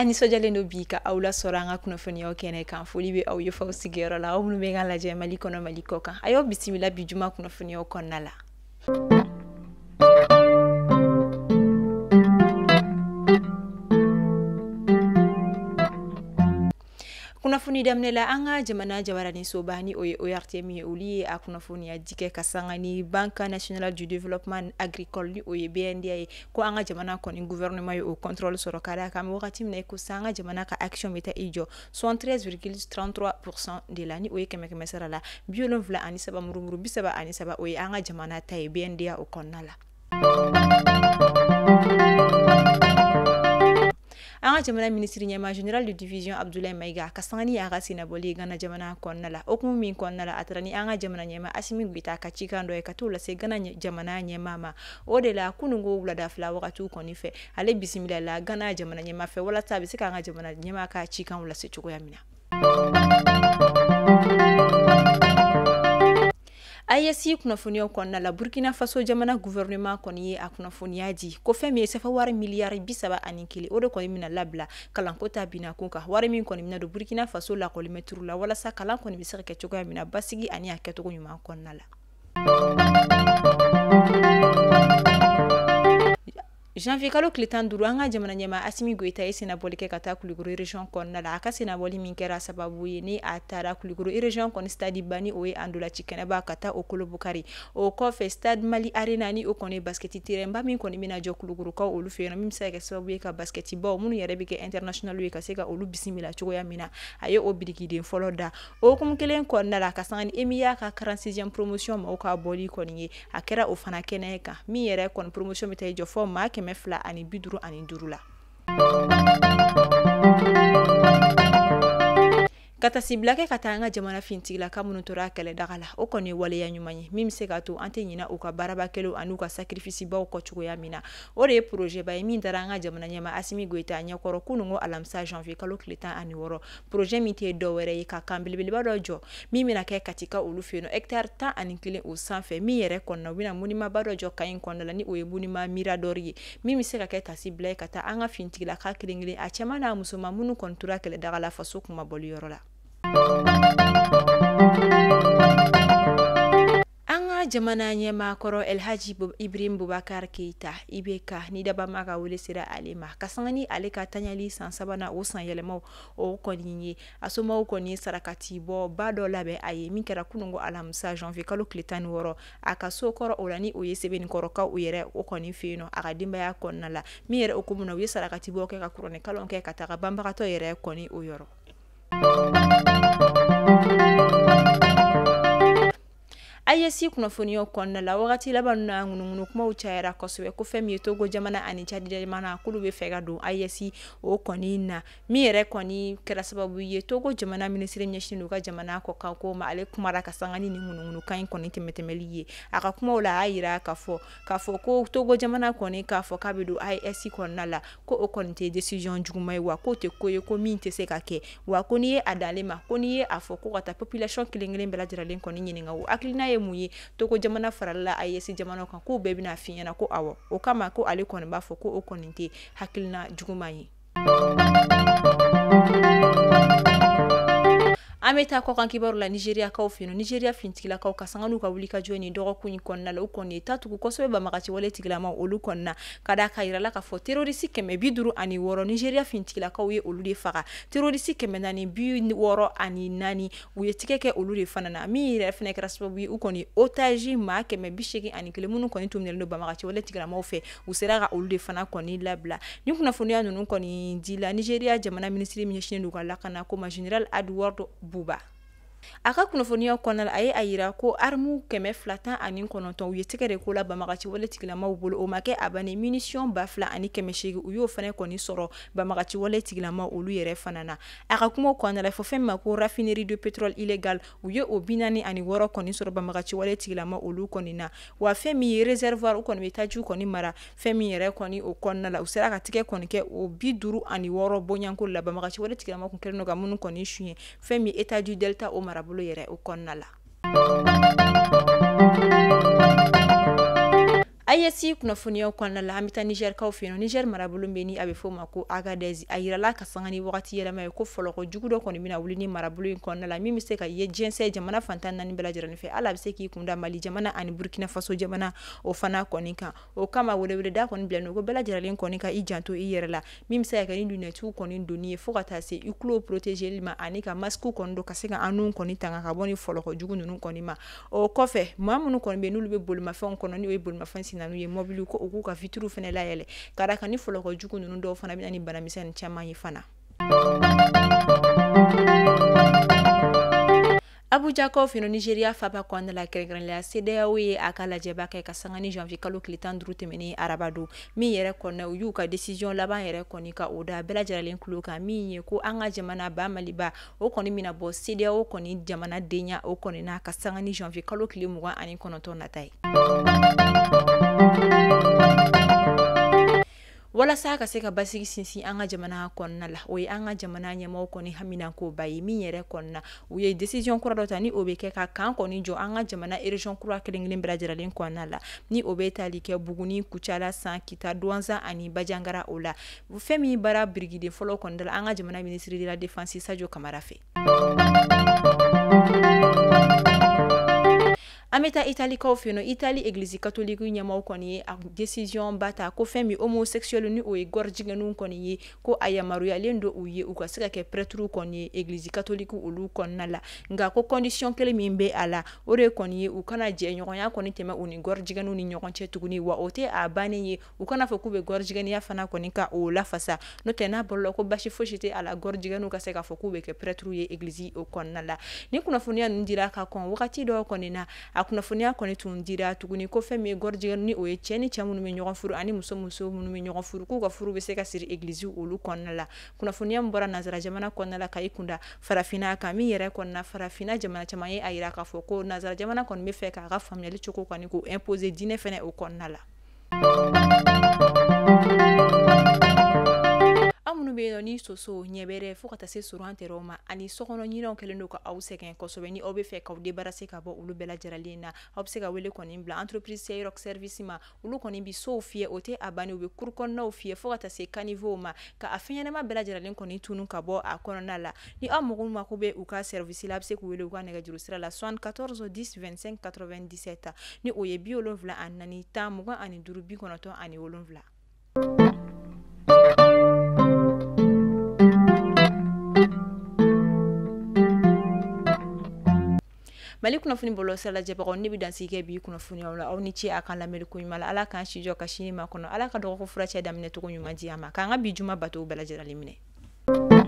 An nisɔndiyalen don bi ka aw lasɔrɔ an ka kunnafoniyaw kɛnɛ kan. Foli bɛ aw ye f'aw sigiyɔrɔ la, aw minnu bɛ k'an lajɛ Mali kɔnɔ, Mali kɔ kan. A y'aw bisimila bi juma kunnafoniyaw kɔnɔna la. Kunnafoni daminɛ la, an ka jamana jabaraninsoba ni o ye ORTM ye, olu ye a kunnafoniya di kɛ ka sanga ni Banque nationale du développement agricole ni o ye BNDA ye, ko an ka jamana kɔni gouvernement ye o contrôle sɔrɔ ka d'a kan wagati min na i ko sisan an ka jamana ka action bɛ taa i jɔ 73,33% de la, ni o ye kɛmɛ kɛmɛ sara la 73 murumuru 33, o ye an ka jamana ta ye BNDA o kɔnɔna la. An ka jamana minisiri ɲɛmaa général de division Abdoulaye Maïga ka sanga ni a ka sennabɔli Gana jamana kɔnɔna la, hukumu min kɔnɔna la a taara ni an ka jamana ɲɛmaa Assimi Goïta ka cikan dɔ ye ka t'o lase Gana jamana ɲɛmaa ma. O de la kununko wulada fila wagatiw kɔni fɛ, ale bisimila la Gana jamana ɲɛmaa fɛ walasa a bɛ se k'an ka jamana ɲɛmaa ka cikanw lase cogoya min na. AES kunnafoniyaw kɔnɔna la, Burkina Faso jamana gouvernement kɔni ye a kunnafoniya di ko fɛn min ye CFA wari miliyari 31, o de kɔni bɛna labila kalanko ta binna kun kan, wari min kɔni bɛna don Burkina Faso lakɔlimɛtiriw la walasa kalan kɔni bɛ se ka kɛ cogoya min na basigi ani a kɛcogo ɲuman kɔnɔna la. Janvier kalo tile 15, an ka jamana ɲɛmaa Assimi Goïta ye sennabɔli kɛ ka taa Kulukoro région kɔnɔna la. A ka sennabɔli min kɛra sababu ye ni a taara Kulukoro région kɔni stade ba ni o ye Andolaci kɛnɛba ka taa o Kolobukari. O kɔfɛ stade Mali Arena ni o kɔni ye basket terrain ba min kɔni bɛna jɔ Kulukorokaw olu fɛ yen nɔ, min bɛ se ka kɛ sababu ye ka basket baw minnu yɛrɛ bɛ kɛ international ye ka se ka olu bisimila cogoya min na, a ye o birikiden fɔlɔ da. O hukumu kelen kɔnɔna la, ka sanga ni EMIA ka 46e promotion maaw ka bɔli kɔni ye, a kɛra o fana kɛnɛ kan, min yɛrɛ kɔni promotion bɛ taa i jɔ fɔ maa 255 la. Ka tasibila kɛ ka taa an ka jamana fintigilaka minnu tora kɛlɛdaga la, o kɔni ye waleya ɲuman ye min bɛ se k'a to an tɛ ɲinɛ u ka baaraba kɛlenw ani u ka sacrifice baw kɔ cogoya min na. O de ye projet ba ye min dara an ka jamana ɲɛmaa Assimi Goïta ɲɛkɔrɔ kununko alamisa janvier kalo tile 16, projet min tɛ dɔwɛrɛ ye ka kan belebeleba dɔ jɔ min bɛna kɛ Katika olu fɛ yen nɔ, hectare 11 o sanfɛ, min yɛrɛ kɔnɔna u bɛna monument ba dɔ jɔ kan in kɔnɔna la ni o ye monument Mirador ye, min bɛ se ka kɛ tasibila ye ka taa an ka fintigilaka kelen kelen a cɛman n'a musoman minnu kɔni tora kɛlɛdaga la faso kunmabɔli yɔrɔ la. An ka jamana ɲɛmaa kɔrɔ El Hadji Ibrahim Boubacar Keïta IBK ni dabama ka wele sera ale ma ka sanga ni ale ka taɲali san sabanan o san yɛlɛmaw o kɔni ye, a somaw kɔni ye sarakati bɔ ba dɔ labɛn a ye min kɛra kununko alamisa janvier kalo tile 16 a ka so kɔrɔ o la ni o ye Sebenikɔrɔkaw yɛrɛ o kɔni fɛ yen nɔ a ka denbaya kɔnɔna la, min yɛrɛ o na u ye sarakati bɔ kɛ ka kuranɛ kalan kɛ ka taga banbagatɔ yɛrɛ kɔni o yɔrɔ. AES kunnafoniyaw kɔnɔna la, wagati laban na ŋunuŋunu kumaw cayara kosɛbɛ ko fɛn min ye Togo jamana ani Tchad jamana k'olu bɛ fɛ ka don AES o kɔni na, min yɛrɛ kɔni kɛra sababu ye Togo jamana minisiri ɲɛsinnen u ka jamana kɔkan ko ma, ale kumara ka sanga ni nin ŋunuŋunukan in kɔni tɛmɛtɛmɛli ye. A ka kumaw la, a y'a yira k'a fɔ ko Togo jamana kɔni k'a fɔ k'a bɛ don AES kɔnɔna la, ko o kɔni tɛ décision juguman ye, wa k'o tɛ ko ye ko min tɛ se ka kɛ, wa ko n'i ye a d'ale ma, ko n'i ye a fɔ ko ka taa population kelen kelen bɛɛ lajɛlen kɔni ɲininka o hakilina ye mun ye Togo jamana farala AES jamanaw kan, k'o bɛɛ bɛna f'i ɲɛna ko awɔ. O kama ko ale kɔni b'a fɔ ko o kɔni tɛ hakilina juguman ye. An bɛ taa kɔkan kibaru la Nigériakaw fɛ yen nɔ, Nigéria fintigilakaw ka sanga n'u ka wulikajɔ ni dɔgɔkun in kɔnɔna la, u kɔni ye ta tugu kosɛbɛ banbagaci wale tigilamaw olu kɔnɔna na, ka d'a kan yirala k'a fɔ terroriste 556 Nigéria fintigilakaw ye olu de faga, terroriste 464 u ye tigɛ kɛ olu de fana na, min yɛrɛ fana kɛra sababu ye u kɔni otage maa 181 minnu kɔni tun minɛlen don banbagaci wale tigilamaw fɛ, u sera ka olu de fana kɔni labila. Ni kunnafoniya ninnu kɔni dila Nigéria jamana minisiri min ɲɛsinnen don u ka lakana ko ma général Edward Buba, a ka kunnafoniya kɔnɔna la, a ye a yira ko armu 219 u ye tɛgɛ de ko la banbagaci wale tigilamaw bolo, o ma kɛ a bannen munition 2800 u y'o fana kɔni sɔrɔ banbagaci wale tigilamaw olu yɛrɛ fana na. A ka kumaw kɔnɔna la, fɔ fɛn min ma ko raffinerie de pétrole illégal, u ye o 46 kɔni sɔrɔ banbagaci wale tigilamaw olu kɔni na, wa fɛn min ye réservoir u kɔni bɛ tajiw kɔni mara fɛn min yɛrɛ kɔni o kɔnɔna la, u sera ka tigɛ kɔni kɛ o 56 bɔɲɔgɔnko la banbagaci wale tigilamaw kun kɛlen don ka minnu kɔni suɲɛ fɛn min état du delta o marabolo yɛrɛ o kɔnɔna la. AES kunnafoniyaw kɔnɔna la, an bɛ taa Nizɛrikaw fɛ yen. Niger marabolo bɛ ni a bɛ f'o ma ko Agadez, a yirala ka sanga ni wagati yɛlɛma ye ko fɔlɔkɔ jugu dɔ kɔni bɛna wuli ni marabolo in kɔnɔna la, min bɛ se ka ye jɛnsɛn jamana fan 14 bɛɛ lajɛlen fɛ. Hali a bɛ se k'i kunda Mali jamana ani Burkina Faso jamana o fana kɔni kan. O kama weleweleda kɔni bilalen ko bɛɛ lajɛlen kɔni ka i janto i yɛrɛ la, min bɛ se ka kɛ ni lunɛtiw kɔni donni ye fo ka taa se i tulo protégeli ma, ani ka masque kɔni don ka se ka an nun kɔni tanga ka bɔ ni fɔlɔkɔ jugu ninnu kɔni ma. O kɔfɛ, maa minnu kɔni bɛ n'olu bɛ bolimafɛnw kɔnɔ, n'o ye bolimafɛn sennaaniw ye, mɔbiliw, ko u k'u ka vitrew fana layɛlɛ, ka d'a kan ni fɔlɔkɔ jugu ninnu dɔw fana bɛ na ni banamisɛnnin caman ye fana. Abuja kaw fɛ, Nigeria faba kɔnɔna la, kɛrɛnkɛrɛnnenya CEDEAO ye a ka lajɛba kɛ ka sanga ni janvier kalo tile 15 tɛmɛnen araba don, min yɛrɛ kɔnɔ u y'u ka décision laban yɛrɛ kɔni ka o da bɛɛ lajɛlen tulo kan, min ye ko an ka jamana ba Maliba o kɔni bɛna bɔ CEDEAO kɔni jamanadenya o kɔni na ka sanga ni janvier kalo tile 29 nata ye. Walasa ka se ka basigi sinsin an ka jamana kɔnɔna la, o ye an ka jamana ɲɛmɔgɔw kɔni haminankoba ye, min yɛrɛ kɔnɔna u ye décision kura dɔ ta, ni o bɛ kɛ ka camp kɔni jɔ an ka jamana région kura kelen kelen bɛɛ lajɛlen kɔnɔna la, ni o bɛ tali kɛ Buguni, Kucala, San, Kita, Duwanza ani Bajangara. O la, fɛn min baara birikiden fɔlɔ kɔni da la an ka jamana ministre de la défense Sadio Kamara fɛ. An bɛ taa Italikaw fɛ yen. Itali église catholique ɲɛmaaw kɔni ye a décision ba ta ko fɛn min homosexuel, ni o ye gɔrijigɛninw kɔni ye, ko a yamaruyalen don u ye u ka se ka kɛ prêtre kɔni ye église catholique olu kɔnɔna la. Nka ko condition kelen min bɛ a la, o de kɔni ye u kana jɛɲɔgɔnya kɔni tɛmɛ u ni gɔrijigɛninw ni ɲɔgɔn cɛ tuguni. Wa o tɛ a bannen ye, u kana fɔ k'u bɛ gɔrijigɛniya fana kɔni ka o lafasa, n'o tɛ n'a bɔra ko basi fosi tɛ a la gɔrijigɛninw ka se k'a fɔ k'u bɛ kɛ prêtre ye église o kɔnɔna la. Ni kunnafoniya ninnu dira ka kɔn wagati dɔw kɔni na, a kunnafoniya kɔni tun dira tuguni ko fɛn min ye gɔrijigɛni, ni o ye cɛ ni cɛ minnu bɛ ɲɔgɔn furu ani muso muso minnu bɛ ɲɔgɔn furu, k'u ka furu bɛ se ka siri église olu kɔnɔna la. Kunnafoniya min bɔra nanzara jamana kɔnɔna la ka i kunda farafinna kan, min yɛrɛ kɔnɔna farafinna jamana caman ye a yira k'a fɔ ko nanzara jamana kɔni bɛ fɛ k'a ka faamuyali cogo kɔni k'o imposer diinɛ fɛnɛ o kɔnɔna la. Aw minnu bɛ yen nɔ ni soso ɲɛbɛrɛ fo ka taa se soron tɛrɛw ma ani sokɔnɔ ɲinɛw kɛlen don ka aw sɛgɛn kosɛbɛ, ni aw bɛ fɛ k'aw débarrasser ka bɔ olu bɛɛ lajɛlen na, aw bɛ se ka wele kɔni bila entreprise Seyroc Service ma. Olu kɔni bɛ sow fiyɛ, o tɛ a bannen, u bɛ cour kɔnɔnaw fiyɛ fo ka taa se caniveau ma, ka a fɛn ɲɛnama bɛɛ lajɛlen kɔni tunu ka bɔ a kɔnɔna la. Ni aw mɔgɔ mako bɛ u ka service la, a bɛ se k'u wele u ka nɛgɛjuru sira la 74 10 25 97, ni o ye 74 10 25 97. Mali kunnafoni bɔlɔlɔ sira lajɛbagaw, ne bɛ dansigi kɛ bi kunnafoniyaw la. Aw ni ce a kan lamɛnni ko ɲuman la. Ala k'an si jɔ ka sini ma kɔnɔ. Ala ka dɔgɔkun furacɛ daminɛ cogo ɲuman di an ma, k'an ka bi juma bato bɛɛ lajɛlen minɛ.